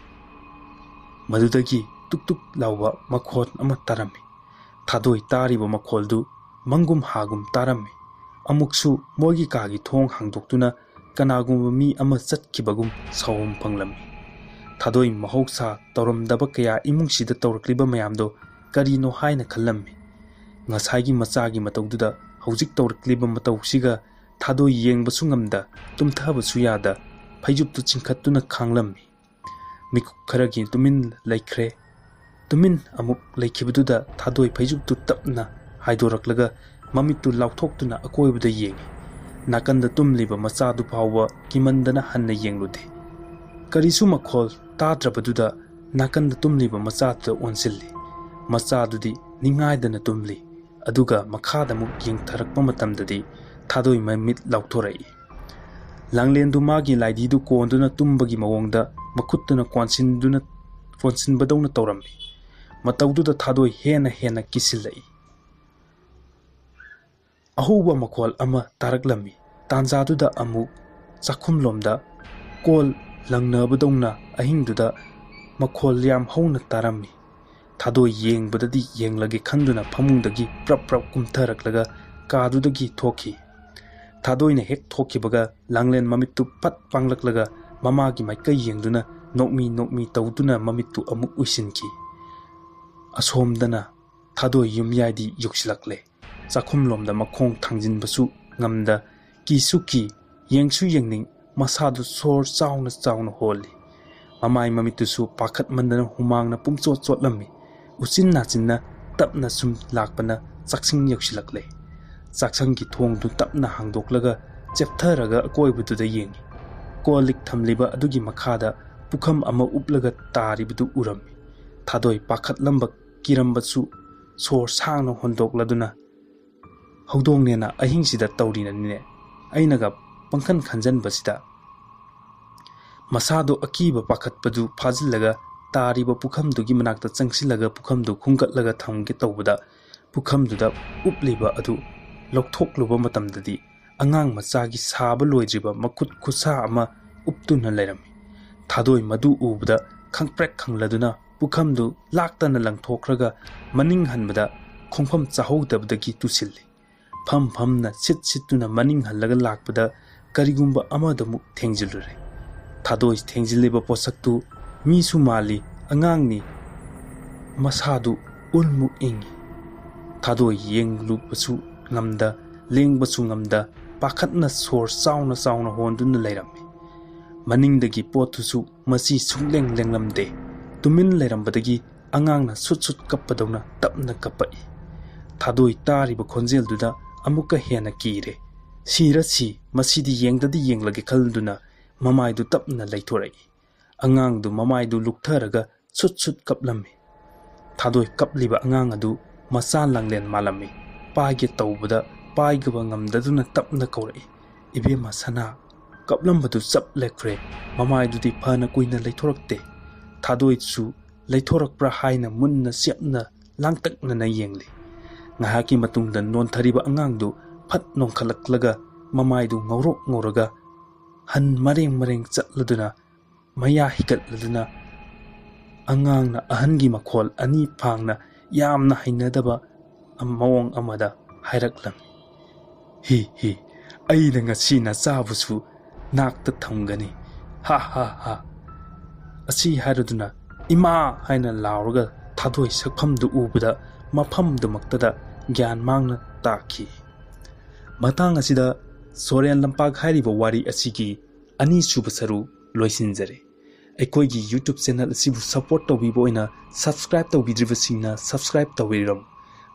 ꯃꯗꯨꯗꯒꯤ ꯇꯨꯛ ꯇꯨꯛ ꯂꯥꯎꯕ ꯃꯈꯣꯟ ꯑꯃ ꯇꯥꯔꯝꯃꯤ꯫ ꯊꯥꯗꯣꯏ ꯇꯥꯔꯤꯕ ꯃꯈꯣꯜꯗꯨ ꯃꯪꯒꯨꯝ ꯍꯥꯒꯨꯝ ꯇꯥꯔꯝꯃꯤ꯫ ꯑꯃꯨꯛꯁꯨ ꯃꯣꯏꯒꯤ ꯀꯥꯒꯤ ꯊꯣꯡ ꯍꯥꯡꯗꯣꯛꯇꯨꯅ ꯀꯅꯥꯒꯨꯝꯕ ꯃꯤ ꯑꯃ ꯆꯠꯈꯤꯕꯒꯨꯝ ꯁꯥꯎꯍꯨꯝ ꯐꯪꯂꯝꯃꯤ꯫ ꯊꯥꯗꯣꯏ ꯃꯍꯧꯁꯥ ꯇꯧꯔꯝꯗꯕ ꯀꯌꯥ ꯏꯃꯨꯡꯁꯤꯗ ꯇꯧꯔꯛꯂꯤꯕ ꯃꯌꯥꯝꯗꯣ ꯀꯔꯤꯅꯣ ꯍꯥꯏꯅ ꯈꯜꯂꯝꯃꯤ꯫ ꯉꯁꯥꯏꯒꯤ ꯃꯆꯥꯒꯤ ꯃꯇꯧꯗꯨꯗ ꯍꯧꯖꯤꯛ ꯇꯧꯔꯛꯂꯤꯕ ꯃꯇꯧꯁꯤꯒ ꯊꯥꯗꯣꯏ ꯌꯦꯡꯕꯁꯨ ꯉꯝꯗ, ꯇꯨꯝꯊꯕꯁꯨ ꯌꯥꯗ, ꯐꯩꯖꯨꯞꯇꯨ ꯆꯤꯡꯈꯠꯇꯨꯅ ꯈꯥꯡꯂꯝꯃꯤ꯫ ꯃꯤꯀꯨꯞ ꯈꯔꯒꯤ ꯇꯨꯃꯤꯟ ꯂꯩꯈ꯭ꯔꯦ꯫ ꯇꯨꯃꯤꯟ ꯑꯃꯨꯛ ꯂꯩꯈꯤꯕꯗꯨꯗ ꯊꯥꯗꯣꯏ ꯐꯩꯖꯨꯞꯇꯨ ꯇꯞꯅ ꯍꯥꯏꯗꯣꯔꯛꯂꯒ ꯃꯃꯤꯠꯇꯨ ꯂꯥꯎꯊꯣꯛꯇꯨꯅ ꯑꯀꯣꯏꯕꯗ ꯌꯦꯡꯉꯤ꯫ ꯅꯥꯀꯟꯗ ꯇꯨꯝꯂꯤꯕ ꯃꯆꯥꯗꯨ ꯐꯥꯎꯕ ꯀꯤꯃꯟꯗꯅ ꯍꯟꯅ ꯌꯦꯡꯂꯨꯗꯦ꯫ ꯀꯔꯤꯁꯨ ꯃꯈꯣꯜ ꯇꯥꯗ꯭ꯔꯕꯗꯨꯗ ꯅꯥꯀꯟꯗ ꯇꯨꯝꯂꯤꯕ ꯃꯆꯥꯗꯨꯗ ꯑꯣꯟꯁꯤꯜꯂꯤ꯫ ꯃꯆꯥꯗꯨꯗꯤ ꯅꯤꯡꯉꯥꯏꯗꯅ ꯇꯨꯝꯂꯤ꯫ ꯑꯗꯨꯒ ꯃꯈꯥꯗ ꯑꯃꯨꯛ ꯌꯦꯡꯊꯔꯛꯄ ꯃꯇꯝꯗꯗꯤ ꯊꯥꯗꯣꯏ ꯃꯃꯤꯠ ꯂꯥꯎꯊꯣꯔꯛꯏ꯫ ꯂꯥꯡꯂꯦꯟꯗꯨ ꯃꯥꯒꯤ ꯂꯥꯏꯙꯤꯗꯨ ꯀꯣꯟꯗꯨꯅ ꯇꯨꯝꯕꯒꯤ ꯃꯑꯣꯡꯗ ꯃꯈꯨꯠꯇꯨꯅ ꯀꯣꯟꯁꯤꯟꯗꯨꯅ, ꯀꯣꯟꯁꯤꯟꯕꯗꯧꯅ ꯇꯧꯔꯝꯃꯤ꯫ ꯃꯇꯧꯗꯨꯗ ꯊꯥꯗꯣꯏ ꯍꯦꯟꯅ ꯍꯦꯟꯅ ꯀꯤꯁꯤꯜꯂꯛꯏ꯫ ꯑꯍꯧꯕ ꯃꯈꯣꯜ ꯑꯃ ꯇꯥꯔꯛꯂꯝꯃꯤ꯫ ꯇꯥꯟꯖꯥꯗꯨꯗ ꯑꯃꯨꯛ ꯆꯥꯛꯈꯨꯝꯂꯣꯝꯗ ꯀꯣꯜ ꯂꯪꯅꯕꯗꯧꯅ ꯑꯍꯤꯡꯗꯨꯗ ꯃꯈꯣꯜ ꯌꯥꯝ ꯍꯧꯅ ꯇꯥꯔꯝꯃꯤ꯫ ꯊꯥꯗꯣꯏ ꯌꯦꯡꯕꯗꯗꯤ ꯌꯦꯡꯂꯒꯦ ꯈꯟꯗꯨꯅ ꯐꯃꯨꯡꯗꯒꯤ ꯄ꯭ꯔꯞ ꯄ꯭ꯔꯞ ꯀꯨꯝꯊꯔꯛꯂꯒ ꯀꯥꯗꯨꯗꯒꯤ ꯊꯣꯛꯈꯤ꯫ ꯊꯥꯗꯣꯏꯅ ꯍꯦꯛ ꯊꯣꯛꯈꯤꯕꯒ ꯂꯥꯡꯂꯦꯟ ꯃꯃꯤꯠꯇꯨ ꯄꯠ ꯄꯥꯡꯂꯛꯂꯒ ꯃꯃꯥꯒꯤ ꯃꯥꯏꯀꯩ ꯌꯦꯡꯗꯨꯅ ꯅꯣꯛꯃꯤ ꯅꯣꯛꯃꯤ ꯇꯧꯗꯨꯅ ꯃꯃꯤꯠꯇꯨ ꯑꯃꯨꯛ ꯎꯏꯁꯤꯟꯈꯤ꯫ ꯑꯁꯣꯝꯗꯅ ꯊꯥꯗꯣꯏ ꯌꯨꯝꯌꯥꯏꯗꯤ ꯌꯧꯁꯤꯜꯂꯛꯂꯦ꯫ ꯆꯥꯛꯈꯨꯝꯂꯣꯝꯗ ꯃꯈꯣꯡ ꯊꯥꯡꯖꯤꯟꯕꯁꯨ ꯉꯝꯗ, ꯀꯤꯁꯨ ꯀꯤ, ꯌꯦꯡꯁꯨ ꯌꯦꯡꯅꯤꯡ, ꯃꯁꯥꯗꯨ ꯁꯣꯔ ꯆꯥꯎꯅ ꯆꯥꯎꯅ ꯍꯣꯜꯂꯤ꯫ ꯃꯃꯥꯏ ꯃꯃꯤꯠꯇꯨꯁꯨ ꯄꯥꯈꯠꯃꯟꯗꯅ ꯍꯨꯃꯥꯡꯅ ꯄꯨꯝꯆꯣꯠ ꯆꯣꯠꯂꯝꯃꯤ꯫ ꯎꯆꯤꯟ ꯅꯥꯆꯤꯟꯅ ꯇꯞꯅ ꯁꯨꯝ ꯂꯥꯛꯄꯅ ꯆꯥꯛꯁꯪ ꯌꯧꯁꯤꯜꯂꯛꯂꯦ꯫ ꯆꯥꯛꯁꯪꯒꯤ ꯊꯣꯡꯗꯨ ꯇꯞꯅ ꯍꯥꯡꯗꯣꯛꯂꯒ ꯆꯦꯞꯊꯔꯒ ꯑꯀꯣꯏꯕꯗꯨꯗ ꯌꯦꯡꯉꯤ꯫ ꯀꯣꯜ ꯂꯤꯛ ꯊꯝꯂꯤꯕ ꯑꯗꯨꯒꯤ ꯃꯈꯥꯗ ꯄꯨꯈꯝ ꯑꯃ ꯎꯞꯂꯒ ꯇꯥꯔꯤꯕꯗꯨ ꯎꯔꯝꯃꯤ꯫ ꯊꯥꯗꯣꯏ ꯄꯥꯈꯠꯂꯝꯕ ꯀꯤꯔꯝꯕꯁꯨ ꯁꯣꯔ ꯁꯥꯡꯅ ꯍꯣꯟꯗꯣꯛꯂꯗꯨꯅ, "ꯍꯧꯗꯣꯡꯅꯦꯅ ꯑꯍꯤꯡꯁꯤꯗ ꯇꯧꯔꯤꯅꯅꯤꯅꯦ," ꯑꯩꯅꯒ ꯄꯪꯈꯟ ꯈꯟꯖꯟꯕꯁꯤꯗ, ꯃꯁꯥꯗꯣ ꯑꯀꯤꯕ ꯄꯥꯈꯠꯄꯗꯨ ꯐꯥꯖꯤꯜꯂꯒ ꯇꯥꯔꯤꯕ ꯄꯨꯈꯝꯗꯨꯒꯤ ꯃꯅꯥꯛꯇ ꯆꯪꯁꯤꯜꯂꯒ ꯄꯨꯈꯝꯗꯨ ꯈꯨꯝꯒꯠꯂꯒ ꯊꯝꯒꯦ ꯇꯧꯕꯗ, ꯄꯨꯈꯝꯗꯨꯗ ꯎꯞꯂꯤꯕ ꯑꯗꯨ ꯂꯧꯊꯣꯛꯂꯨꯕ ꯃꯇꯝꯗꯗꯤ, ꯑꯉꯥꯡ ꯃꯆꯥꯒꯤ ꯁꯥꯕ ꯂꯣꯏꯗ꯭ꯔꯤꯕ ꯃꯈꯨꯠ ꯈꯨꯠꯁꯥ ꯑꯃ ꯎꯞꯇꯨꯅ ꯂꯩꯔꯝꯃꯤ꯫ ꯊꯥꯗꯣꯏ ꯃꯗꯨ ꯎꯕꯗ ꯈꯪꯄ꯭ꯔꯦꯛ ꯈꯪꯂꯗꯨꯅ ꯄꯨꯈꯝꯗꯨ ꯂꯥꯛꯇꯅ ꯂꯪꯊꯣꯛꯈ꯭ꯔꯒ ꯃꯅꯤꯡ ꯍꯟꯕꯗ ꯈꯣꯡꯐꯝ ꯆꯥꯍꯧꯗꯕꯗꯒꯤ ꯇꯨꯁꯤꯜꯂꯤ꯫ ꯐꯝ ꯐꯝꯅ ꯁꯤꯠ ꯁꯤꯠꯇꯨꯅ ꯃꯅꯤꯡ ꯍꯜꯂꯒ ꯂꯥꯛꯄꯗ ꯀꯔꯤꯒꯨꯝꯕ ꯑꯃꯗꯃꯨꯛ ꯊꯦꯡꯖꯤꯜꯂꯨꯔꯦ꯫ ꯊꯥꯗꯣꯏ ꯊꯦꯡꯖꯤꯜꯂꯤꯕ ꯄꯣꯠꯁꯛꯇꯨ ꯃꯤꯁꯨ ꯃꯥꯜꯂꯤ, ꯑꯉꯥꯡꯅꯤ, ꯃꯁꯥꯗꯨ ꯎꯟꯃꯨꯛ ꯏꯪꯉꯤ꯫ ꯊꯥꯗꯣꯏ ꯌꯦꯡꯂꯨꯕꯁꯨ ꯉꯝꯗ, ꯂꯦꯡꯕꯁꯨ ꯉꯝꯗ, ꯄꯥꯈꯠꯅ ꯁꯣꯔ ꯆꯥꯎꯅ ꯆꯥꯎꯅ ꯍꯣꯟꯗꯨꯅ ꯂꯩꯔꯝꯃꯤ꯫ ꯃꯅꯤꯡꯗꯒꯤ ꯄꯣꯠꯇꯨꯁꯨ ꯃꯁꯤ ꯁꯨꯡꯂꯦꯡ ꯂꯦꯡꯂꯝꯗꯦ꯫ ꯇꯨꯃꯤꯟ ꯂꯩꯔꯝꯕꯗꯒꯤ ꯑꯉꯥꯡꯅ ꯁꯨꯠ ꯁꯨꯠ ꯀꯞꯄꯗꯧꯅ ꯇꯞꯅ ꯀꯞꯄꯛꯏ꯫ ꯊꯥꯗꯣꯏ ꯇꯥꯔꯤꯕ ꯈꯣꯟꯖꯦꯜꯗꯨꯗ ꯑꯃꯨꯛꯀ ꯍꯦꯟꯅ ꯀꯤꯔꯦ꯫ ꯁꯤꯔ ꯁꯤ, ꯃꯁꯤꯗꯤ ꯌꯦꯡꯗꯗꯤ ꯌꯦꯡꯂꯒꯦ ꯈꯜꯗꯨꯅ ꯃꯃꯥꯏꯗꯨ ꯇꯞꯅ ꯂꯩꯊꯣꯔꯛꯏ꯫ ꯑꯉꯥꯡꯗꯨ ꯃꯃꯥꯏꯗꯨ ꯂꯨꯛꯊꯔꯒ ꯁꯨꯠ ꯁꯨꯠ ꯀꯞꯂꯝꯃꯤ꯫ ꯊꯥꯗꯣꯏ ꯀꯞꯂꯤꯕ ꯑꯉꯥꯡ ꯑꯗꯨ ꯃꯆꯥ ꯂꯥꯡꯂꯦꯟ ꯃꯥꯜꯂꯝꯃꯤ꯫ ꯄꯥꯏꯒꯦ ꯇꯧꯕꯗ ꯄꯥꯏꯒꯕ ꯉꯝꯗꯗꯨꯅ ꯇꯞꯅ ꯀꯧꯔꯛꯏ, "ꯏꯕꯦꯝꯃ ꯁꯅꯥ!" ꯀꯞꯂꯝꯕꯗꯨ ꯆꯞ ꯂꯦꯞꯈ꯭ꯔꯦ꯫ ꯃꯃꯥꯏꯗꯨꯗꯤ ꯐꯅ ꯀꯨꯏꯅ ꯂꯩꯊꯣꯔꯛꯇꯦ꯫ ꯊꯥꯗꯣꯏꯁꯨ ꯂꯩꯊꯣꯔꯛꯄ꯭ꯔꯥ ꯍꯥꯏꯅ ꯃꯨꯟꯅ ꯆꯦꯞꯅ ꯂꯥꯡꯇꯛꯅꯅ ꯌꯦꯡꯂꯤ꯫ ꯉꯥꯏꯍꯥꯛꯀꯤ ꯃꯇꯨꯡꯗ ꯅꯣꯟꯊꯔꯤꯕ ꯑꯉꯥꯡꯗꯨ ꯐꯠ ꯅꯣꯡꯈꯠꯂꯛꯂꯒ ꯃꯃꯥꯏꯗꯨ ꯉꯧꯔꯣꯛ ꯉꯧꯔꯒ ꯍꯟ ꯃꯔꯦꯡ ꯃꯔꯦꯡ ꯆꯠꯂꯗꯨꯅ ꯃꯌꯥ ꯍꯤꯒꯠꯂꯗꯨꯅ ꯑꯉꯥꯡꯅ ꯑꯍꯟꯒꯤ ꯃꯈꯣꯜ ꯑꯅꯤ ꯐꯥꯡꯅ ꯌꯥꯝꯅ ꯍꯩꯅꯗꯕ ꯃꯑꯣꯡ ꯑꯃꯗ ꯍꯥꯏꯔꯛꯂꯝꯃꯤ, "ꯍꯤ ꯍꯤ, ꯑꯩꯅ ꯉꯁꯤ ꯅꯆꯥꯕꯨꯁꯨ ꯅꯥꯛꯇ ꯊꯝꯒꯅꯤ, ꯍꯥ ꯍꯥ ꯍꯥ!" ꯑꯁꯤ ꯍꯥꯏꯔꯗꯨꯅ "ꯏꯃꯥ!" ꯍꯥꯏꯅ ꯂꯥꯎꯔꯒ ꯊꯥꯗꯣꯏ ꯁꯛꯐꯝꯗꯨ ꯎꯕꯗ ꯃꯐꯝꯗꯨꯃꯛꯇꯗ ꯒ꯭ꯌꯥꯟ ꯃꯥꯡꯅ ꯇꯥꯈꯤ꯫ ꯃꯇꯥꯡ ꯑꯁꯤꯗ ꯁꯣꯔꯦꯟ ꯂꯝꯄꯥꯛ ꯍꯥꯏꯔꯤꯕ ꯋꯥꯔꯤ ꯑꯁꯤꯒꯤ ꯑꯅꯤꯁꯨꯕ ꯁꯔꯨꯛ ꯂꯣꯏꯁꯤꯟꯖꯔꯦ꯫ ꯑꯩꯈꯣꯏꯒꯤ YouTube channel ꯑꯁꯤꯕꯨ support ꯇꯧꯕꯤꯕ ꯑꯣꯏꯅ subscribe ꯇꯧꯕꯤꯗ꯭ꯔꯤꯕꯁꯤꯡꯅ subscribe ꯇꯧꯕꯤꯔꯝꯃꯨ,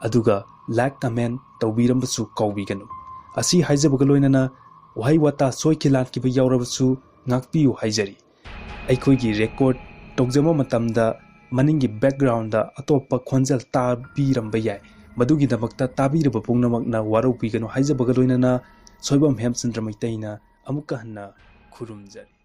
ꯑꯗꯨꯒ like, comment ꯇꯧꯕꯤꯔꯝꯕꯁꯨ ꯀꯥꯎꯕꯤꯒꯅꯨ꯫ ꯑꯁꯤ ꯍꯥꯏꯖꯕꯒ ꯂꯣꯏꯅꯅ ꯋꯥꯍꯩ ꯋꯥꯇꯥ ꯁꯣꯏꯈꯤ ꯂꯥꯟꯈꯤꯕ ꯌꯥꯎꯔꯕꯁꯨ ꯉꯥꯛꯄꯤꯌꯨ ꯍꯥꯏꯖꯔꯤ꯫ ꯑꯩꯈꯣꯏꯒꯤ record ꯇꯧꯖꯕ ꯃꯇꯝꯗ ꯃꯅꯤꯡꯒꯤ background ꯑꯇꯣꯞꯄ ꯈꯣꯟꯖꯦꯜ ꯇꯥꯕꯤꯔꯝꯕ ꯌꯥꯏ꯫ ꯃꯗꯨꯒꯤꯗꯃꯛꯇ ꯇꯥꯕꯤꯔꯕ ꯄꯨꯝꯅꯃꯛꯅ ꯋꯥꯔꯧꯕꯤꯒꯅꯨ ꯍꯥꯏꯖꯕꯒ ꯂꯣꯏꯅꯅ ꯁꯣꯏꯕꯝ ꯍꯦꯝꯆꯟꯗ꯭ꯔ ꯃꯩꯇꯩꯅ ꯑꯃꯨꯛꯀ ꯍꯟꯅ ꯈꯨꯔꯨꯝꯖꯔꯤ꯫